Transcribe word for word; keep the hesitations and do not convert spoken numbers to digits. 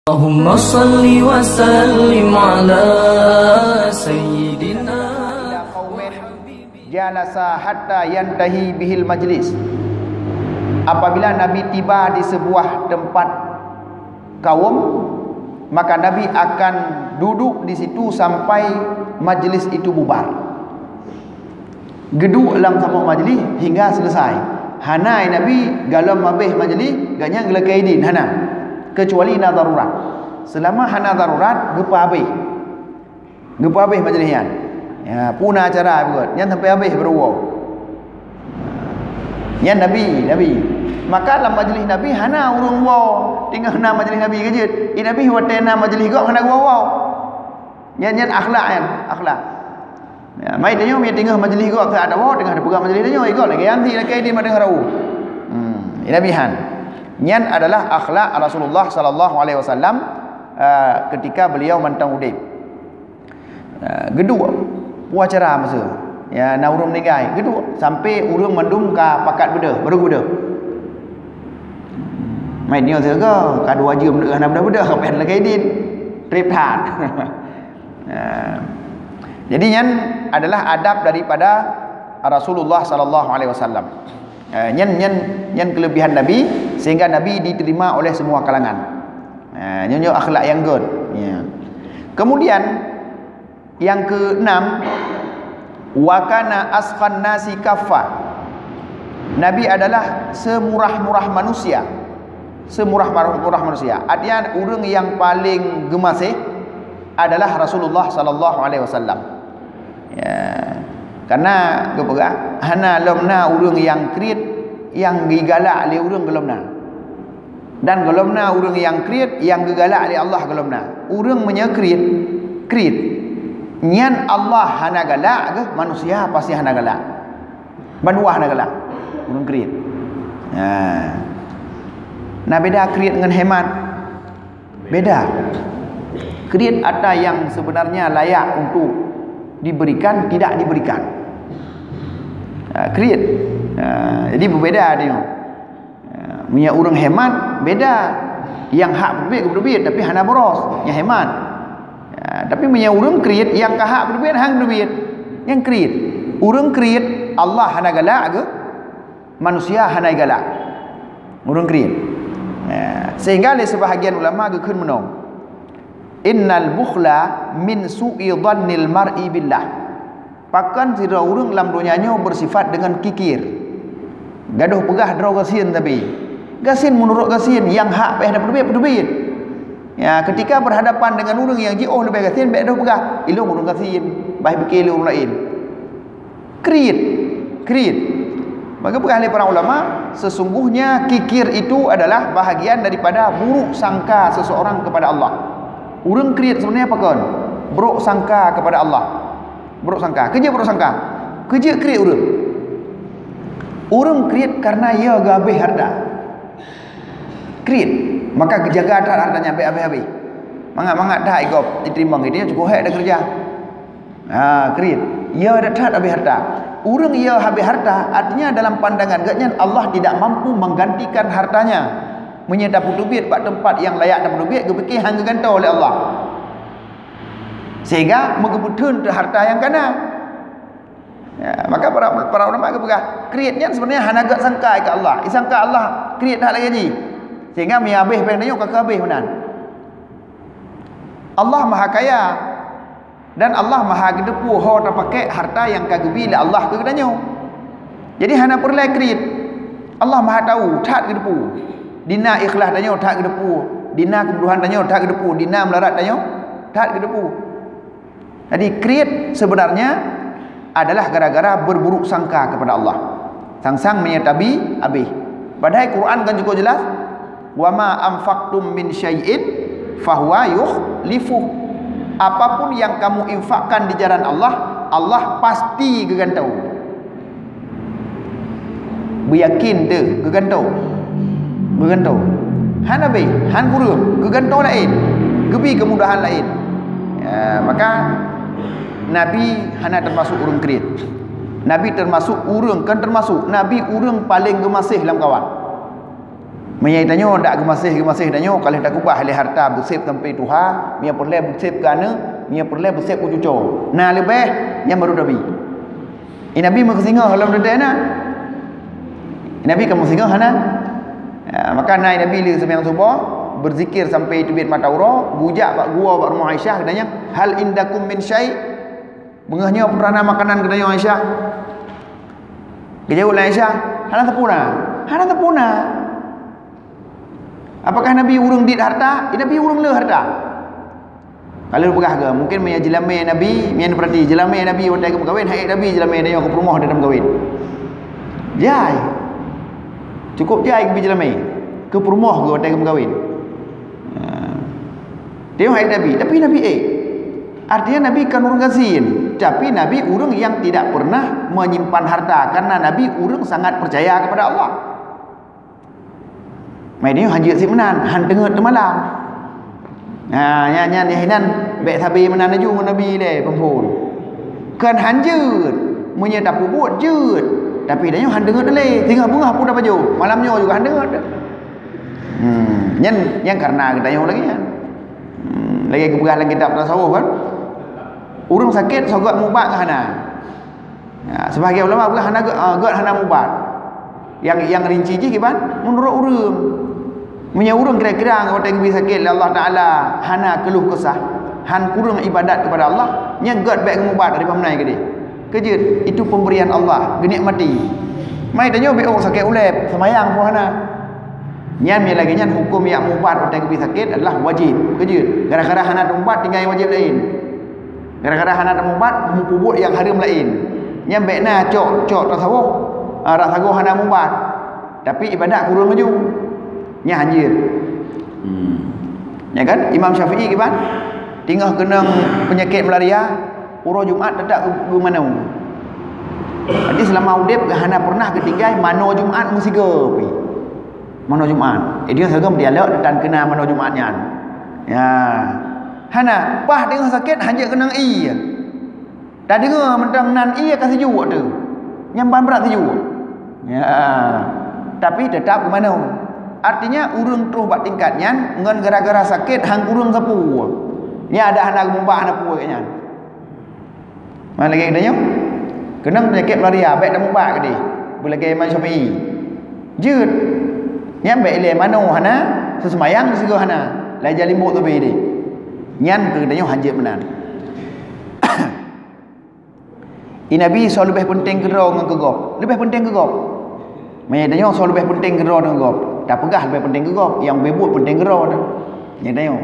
Allahumma salli wa sallim ala sayyidina ila qaumih jalasa hatta yantahi bihil majlis. Apabila Nabi tiba di sebuah tempat kaum, maka Nabi akan duduk di situ sampai majlis itu bubar. Geuduek lam saboh majlis hingga selesai. Hana Nabi galom habéh majlis, gobnyan geulakée idin, hana. Kecuali na darurat. Selama hana darurat, geupeuhabéh. Geupeuhabéh majlis nyan. Ya, puna acara buet. Nyan sampai habéh baru woe. Nyan Nabi, Nabi. Maka lam majlis Nabi hana ureuëng woe. Teungoh na majlis Nabi keujeuet. I Nabi watée na majlis gob hana woe-woe. Nyan, nyan akhlak nyan, akhlak. Ya, mai tanyoe mie teungoh majlis gob teuh ada woe, teungoh teupeugah majlis tanyoe, i gob lagée nyan, lakée idin mak teungoh rayeuk. Hmm, i Nabi han. Nyan adalah akhlak Rasulullah sallallahu alaihi wasallam, eh, ketika beliau mantong udeb. Eh, geuduek, peue acara masa. Ya, na ureuëng meuninggai, geuduek sampai ureuëng mandum ka pakat beudôh, baru beudôh. Mai nyoe sigoe, ka dua jeuem hana beudôh-beudôh, ka payah lakée idin. Treb that. Nah, jadi nyan adalah adab daripada Rasulullah sallallahu alaihi wasallam. Eh, nyan, nyan, nyan kelebihan Nabi, sehingga Nabi diterima oleh semua kalangan. Eh, nyoe, nyoe akhlak yang good. Ya. Kemudian, yang keenam, wa kana askhan nasi kaffa. Nabi adalah semurah-murah manusia. Semurah-murah manusia. Artinya, ureuëng yang paling geumaséh adalah Rasulullah sallallahu alaihi wasallam. Ya. Karena geupeugah, hana lom na ureuëng yang kriet yang digalak lé ureuëng golom na. Dan golom na ureuëng nyang kriet, nyang geugalak lé Allah golom na. Ureuëng meunyoe kriet, kriet, nyan Allah hana galak geuh, manusia pasti hana galak. Bandua hana galak. Ureuëng kriet. Nah. Nah, beda kriet ngon hemat. Beda. Kriet atra yang sebenarnya layak untuk diberikan, tidak diberikan. Ha, kriet. Ha, jadi berbeda dia. Ha, meunyoe ureuëng hemat, beda. Nyang hak peuteubiet, geupeubiet, tapi hana boros, nyang hemat. Ha, tapi meunyoe ureuëng kriet, nyang ka hak peuteubiet, han geupeubiet. Nyang kriet. Ureuëng kriet, Allah hana galak geuh, manusia hana galak. Ureuëng kriet. Ha, sehingga lé sebahagian ulama geukheun meunoe, "Innal bukhla min su'i dhannil mar'i billah." Pakon sidroe ureuëng lam donya nyoe beusifat deungon kikir. Gadôh peugah droe gasien tapi. Gasien meunurot gasien, nyang hak payah na peuteubiet, peuteubiet. Ya, ketika berhadapan dengan ureuëng nyang jiôh leubeh gasien, bèk droe peugah, "Ilôn ureuëng gasien, bah pike lé ureuëng laén." Kriet, kriet. Maka peugah lé para ulama, sesungguhnya kikir itu adalah bahagian daripada buruk sangka seseorang kepada Allah. Ureuëng kriet sebenarnya pakon? Buruk sangka kepada Allah. Buruk sangka. Keu jeuet buruk sangka? Keu jeuet kriet ureuëng. Ureuëng kriet karena ia geuhabéh harta. Kriet. Maka geujaga that hartanya bèk habéh-habéh. Mangat-mangat that i gob, jiteurimong, dia cukup hék dah kerja. Ha, kriet. Ia that habéh harta. Ureuëng ia habéh harta, artinya dalam pandangan geuhnyan Allah tidak mampu menggantikan hartanya. Meunyoe tapeuteubiet bak teumpat nyang layak tapeuteubiet, geupike han geugantoe lé Allah. Sehingga meugeubeuteun teuh harta nyang kana. Ya, maka para, para ulama geupeugah, kriet nyan sebenarnya hana gét sangka keu Allah. Disangka Allah kriet that lagée jih. Sehingga meunyoe habéh péng tanyoe ka habéh meunan. Allah Maha Kaya. Dan Allah Maha geuteupeue ho tapakék harta nyang ka geubi lé Allah keu geutanyoe. Jadi hana peureulée kriet. Allah Maha tahu, that geuteupeue. Dina ikhlaih tanyoe that geuteupeue, dina keubeudohan tanyoe that geuteupeue, dina meularat tanyoe that geuteupeue. Jadi kriet sebenarnya adalah gara-gara berburuk sangka kepada Allah. Sang-sang meunyoe tabi habéh. Padahai Quran kan cukup jelas, "Wa ma anfaqtum min syai'in fahuwa yukhlifuh." Apapun yang kamu infakkan di jalan Allah, Allah pasti geugantoe. Beuyakin teuh, geugantoe. Geugantoe. Hana habéh, han kureueng, geugantoe laén. Geubi keumudahan laén. Ya, maka Nabi hana teumasuk ureuëng kriet. Nabi teumasuk ureuëng, kan teumasuk, Nabi ureuëng paleng geumaséh lam kawan. Meunyoe tanyoe dak geumaséh-geumaséh tanyoe, ka lheueh takeubah lé harta, beusép sampai tuha, meunyoe peureulée beusép keu aneuk, meunyoe peureulée beusép keu cucoe. Na leubeh, nyan baru Nabi. Nabi meukeusingoh lom teuntée na. Nabi ka meusingoh hana. Ha, maka na Nabi lé seumayang suboh, beuzikir sampai teubiet mata uroe, geujak bak gua bak rumoh Aisyah, geutanyong, "Hal indakum min syai'?" Beungoh nyoe peue na makanan geutanyoe, Aisyah? Geujaweueb lé Aisyah, "Hana teupeu na." Hana teupeu na. Apakah Nabi ureuëng dit harta? Ya, Nabi ureuëng le harta. Kalau peugah ke, mungkin meunyoe jeulamé Nabi, meunyoe peurati jeulamé Nabi watée geumeukawen, hai Nabi jeulamé tanyoe keu peurumoh dan meukawen. Jai. Cukup jai keu jeulamé. Keu peurumoh ke watée geumeukawen. Ha. Tengok hai Nabi, tapi Nabi eh. Artinya Nabi kan ureuëng gasien, tapi Nabi ureuëng yang tidak pernah menyimpan harta karena Nabi ureuëng sangat percaya kepada Allah. Mai nyoe hanjeuet sit meunan, han teungeut teumalam. Ha, nyan nyan nyan hinan bék sabe meunan laju ngon Nabi lé peuphon. Kan hanjeuet, meunyoe tapeubuet jeuet, tapi tanyoe han teungeut lé, singoh beungoh pun tapajoh, malam nyoe juga han teungeut. Hmm, nyan nyan karena geutanyoe lagée nyan. Hmm, lagée geupeugah lam kitab tasawuf kan. Ureuëng sakét soe gét mubat hana. Ya, sebahagian ulama peugah hana gét, ah, gét hana mubat. Yang yang rinci jih kiban menurut ureuëng. Meunyoe ureuëng kira-kira watée geubri sakét lé Allah Taala hana keuluh kesah, han kureueng ibadat kepada Allah, nyan gét bék geumubat dari pamnai keudeh. Keujeuet, itu pemberian Allah, geunikmati. Mai tanyoe bék sakét uleb, seumayang pun hana. Nyan meunyoe lagée nyan huköm nyang mubat watée geubri sakét adalah wajéb. Keujeuet, gara-gara hana teuubat tinggai wajéb laén. Gara-gara hana teuubat, meupeubuet nyang hareuem laén. Nyan bék na cok, cok tasawuf, ah, rasa goh hana mubat. Tapi ibadat kureueng laju. Nyan hanjeuet. Hmm. Ya kan? Imam Syafi'i kiban? Teungoh keunong peunyakét malaria, uroe Jumat teutap geu-, geumanoe. Jadi seulama udeb hana pernah geutinggai manoe Jumat meusigoe pih. Manoe Jumat. Eh, dia sagoe dialog dan kena manoe Jumat nyan. Ya. Hana, paih teungoh sakét hanjeuet keunong ié. Tadeungoe mantong nan ié ka sijuek tu. Nyang ban brat sijuek. Ya. Tapi teutap geumanoe. Artinya ureuëng troh bak tingkat nyan ngon gara-gara sakét han kureueng sapeue. Nya ada hana geumubat hana peue nyan. Mana lagée geutanyoe? Keunong peunyakét malaria, bék tamubat keudeh. Beulagée Imam Syafi'i. Jeuet. Nyan bék ilée manoe hana, seuseumayang sigoe hana. Lai jalimbok teubi deh. Nyan keu geutanyoe hanjeuet meunan. I Nabi soe leubeh peunteng keudroe ngon keu gob? Leubeh peunteng keu gob. Meunyoe tanyoe soe leubeh peunteng keudroe ngon gob? Tapeugah leubeh peunteng keu gob, nyang beubuet peunteng keudroe tu. Nyan tanyoe.